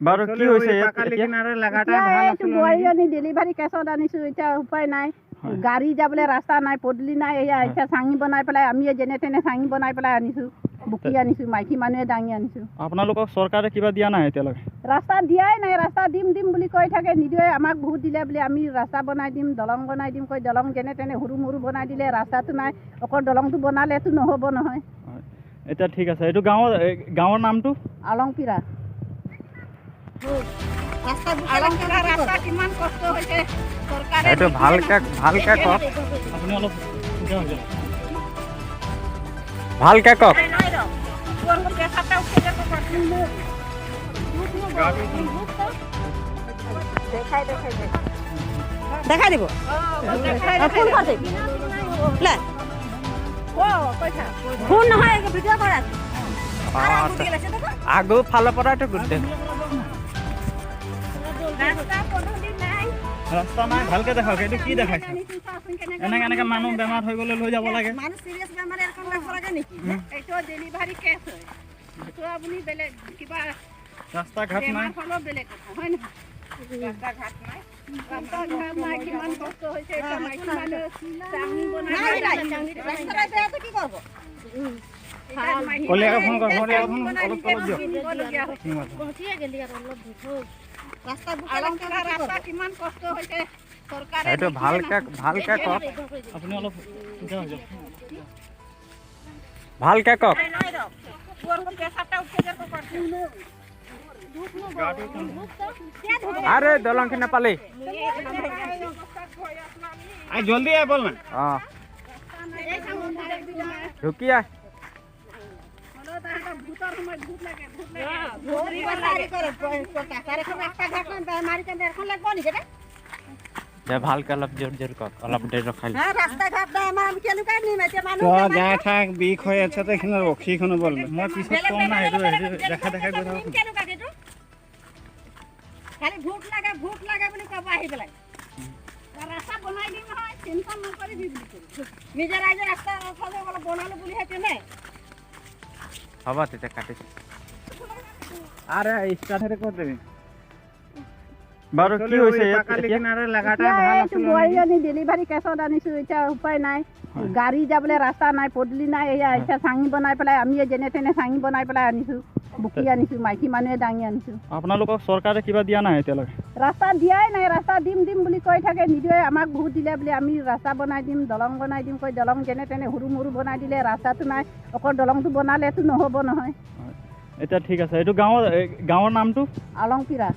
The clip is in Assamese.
বাৰু কি হৈছে ইয়াত এতিয়া? এতিয়া এইটো বোৱাৰীজনী ডেলিভাৰী কেছত আনিছোঁ, এতিয়া উপায় নাই। গাড়ী যাবলৈ ৰাস্তা নাই, পদূলি নাই। এয়া এতিয়া চাঙি বনাই পেলাই আমিয়ে যেনে তেনে চাঙি বনাই পেলাই আনিছোঁ, বুকি আনিছোঁ, মাইকী মানুহে দাঙি আনিছোঁ। আপোনালোকক চৰকাৰে কিবা দিয়া নাই এতিয়ালৈকে? ৰাস্তা দিয়াই নাই। ৰাস্তা দিম দিম বুলি কৈ থাকে, নিদিয়ে। আমাক বহুত দিলে বুলি আমি ৰাস্তা বনাই দিম, দলং বনাই দিম কৈ দলং যেনে তেনে সৰু মৰু বনাই দিলে, ৰাস্তাটো নাই। অকল দলংটো বনালেতো নহ'ব নহয়। হয়, এতিয়া ঠিক আছে। এইটো গাঁৱৰ গাঁৱৰ নামটো? আলংপিৰা। আলংপিৰা ৰাস্তা কিমান কষ্ট হৈছে চৰকাৰে। সেইটো ভালকে ভালকে কওক। আপুনি অলপ চিধা হৈ যাওক। ভালকে কওক। দেখাই দিব, ফোন কৰি লে। ফোন নহয়, ভিডিঅ' কৰা। আগৰ ফালৰ পৰাইতো গোটেই ৰাস্তা পদূলি নাই। ৰাস্তা নাই, ভালকে দেখাওক। এইটো কি দেখাইছে? এনেকে এনেকে মানুহ বেমাৰ হৈ গ'লে লৈ যাব লাগে। মানুহ চিৰিয়াছ বেমাৰ এৰকম লাগব লাগে নেকি? এইটো ডেলিভাৰী কেছ হয়। এইটো আপুনি বেলেগ কিবা ৰাস্তা ঘাট নাই। বেমাৰ হ'লেও বেলেগ কথা, হয় নহয়? ৰাস্তা ঘাট নাই, ৰাস্তা ঘাট নাই, কিমান কষ্ট হৈছে। এতিয়া মাইকী মানুহ চাঙি বনাই নাই নাই, ৰাস্তা বেয়াটো কি কৰিব? কলিয়াকে ফোন কৰ, কলিয়াকে ফোন অলপ তলত দিয়ক। কিনিবলগীয়া হৈছে। ৰাস্তা আলংপিৰা ৰাস্তা কিমান কষ্ট হৈছে চৰকাৰে। সেইটো ভালকে ভালকে কওক। আপুনি অলপ চিধা হৈ যাওক। ভালকে কওক। আৰে দলংখিনি নাপালি। আই জলদি আয়, বল না। অঁ, ঢুকি আহ। ভূতৰ সময়ত ভূত লাগে, ভূত লাগে। ৰাস্তা ঘাট বেমাৰী এৰকম লাগব নেকি? দে, ভালকে অলপ জোৰ জোৰ কওক, অলপ দেৰি ৰখাই। হ্যাঁ, ৰাস্তা ঘাট বেমাৰ আমি কেনেকুৱা নিম এতিয়া মানুহ? তই যাই থাক, বিষ হৈ আছে তো, এইখিনি ৰখি বল। মই পিছত কম না, সেইটো সেইটো দেখা দেখাই গৈ থাকক। কেনেকুৱা এইটো? খালি ভোট লাগে, ভোট লাগে বুলি ক'ব আহি পেলাই। ৰাস্তা বনাই দিম নহয়, টেনচন নকৰিবি বুলি ক'লো। নিজৰ ৰাইজৰ ৰাস্তা অলপ বনালো বুলি সেইটো নাই। হ'ব, তেতিয়া কাটিছোঁ। আৰে ষ্টাৰ্ট কৰি দেবি। বাৰু কি হৈছে ইয়াত এতিয়া? এতিয়া এইটো বোৱাৰীজনী ডেলিভাৰী কেছত আনিছোঁ, এতিয়া উপায় নাই। গাড়ী যাবলৈ ৰাস্তা নাই, পদূলি নাই। এয়া এতিয়া চাঙি বনাই পেলাই আমিয়ে যেনে তেনে চাঙি বনাই পেলাই আনিছোঁ, বুকি আনিছোঁ, মাইকী মানুহে দাঙি আনিছোঁ। আপোনালোকক চৰকাৰে কিবা দিয়া নাই এতিয়ালৈকে? ৰাস্তা দিয়াই নাই। ৰাস্তা দিম দিম বুলি কৈ থাকে, নিদিয়ে। আমাক বহুত দিলে বুলি আমি ৰাস্তা বনাই দিম, দলং বনাই দিম কৈ দলং যেনে তেনে সৰু মৰু বনাই দিলে, ৰাস্তাটো নাই। অকল দলংটো বনালেতো নহ'ব নহয়। এতিয়া ঠিক আছে। এইটো গাঁৱৰ গাঁৱৰ নামটো? আলংপিৰা।